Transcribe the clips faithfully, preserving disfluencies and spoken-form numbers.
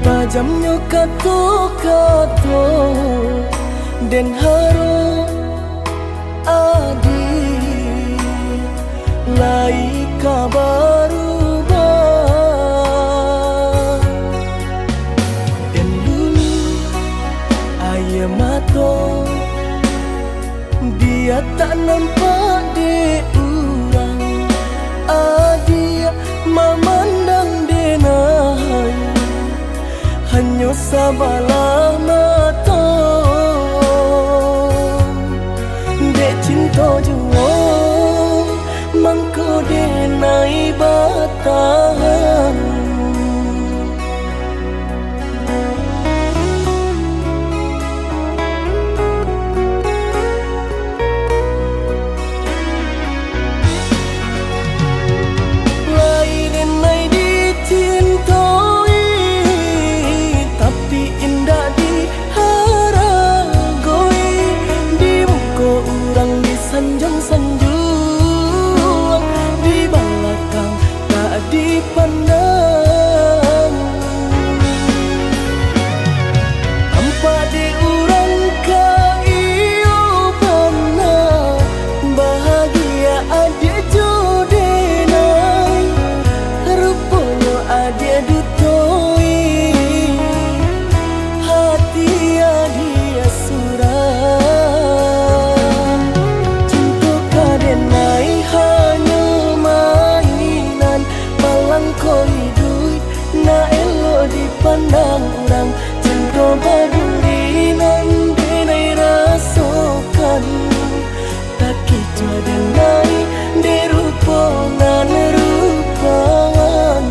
Tajamnyo kato-kato den harok adiak lai ka barubah. Den luluih aia mato, bia tak nampak dek urang. Adiak mamandang denai, hanyo sabalah mato. Dek cinto juo, mangko denai batahan. Lai denai dicintoi, tapi indak diharagoi. Di muko urang disanjuang-sanjuang, di balakang tak dipandang. Tampak dek urang ka iyo bana, bahagia adiak jo denai. Ruponyo adiak dutoi hati adiak surang. Cinto ka denai hanyo mainan, palangko iduik nak elok dipandang urang. Cinto baduri nan denai rasokan, takicuah denai dek rupo nan rupawan.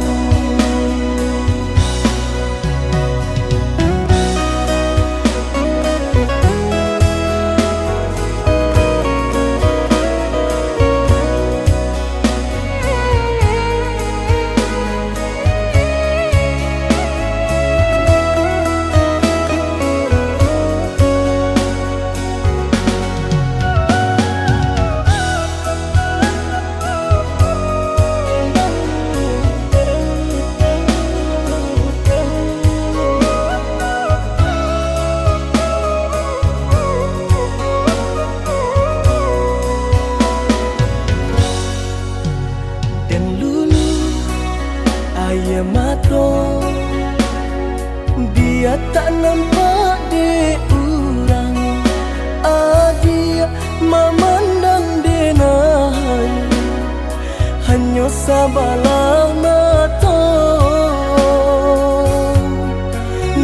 Den luluih aia mato, bia tak nampak dek urang. Adiak mamandang denai, hanyo sabalah mato.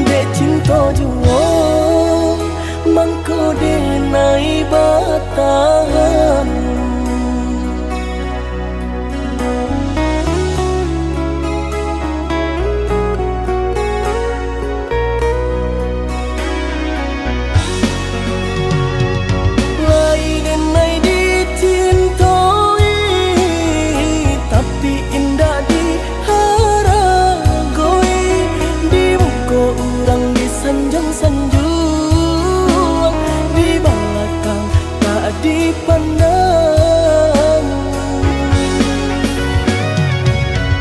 Dek cinto juo, mangko denai batahan. Lai denai dicintoi, tapi indak diharagoi. Di muko urang disanjuang-sanjuang, di balakang tak dipandang.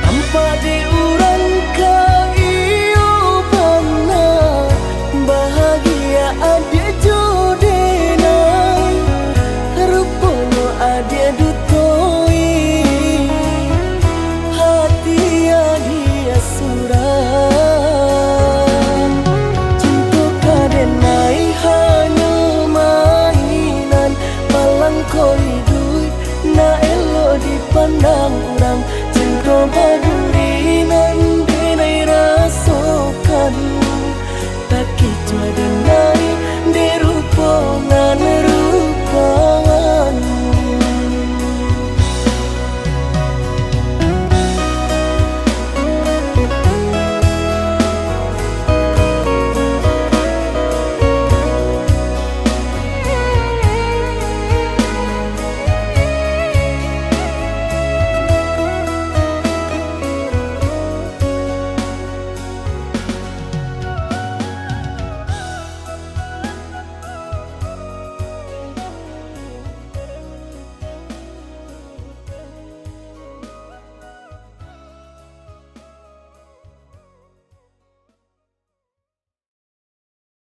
Tampak dek urang ka iyo bana, bahagia adiak jo denai. Ruponyo adiak dutoi hati adiak surang. Cinto ka denai hanyo mainan, palangko iduik nak elok dipandang urang. Cinto baduri nan denai rasokan, takicuah den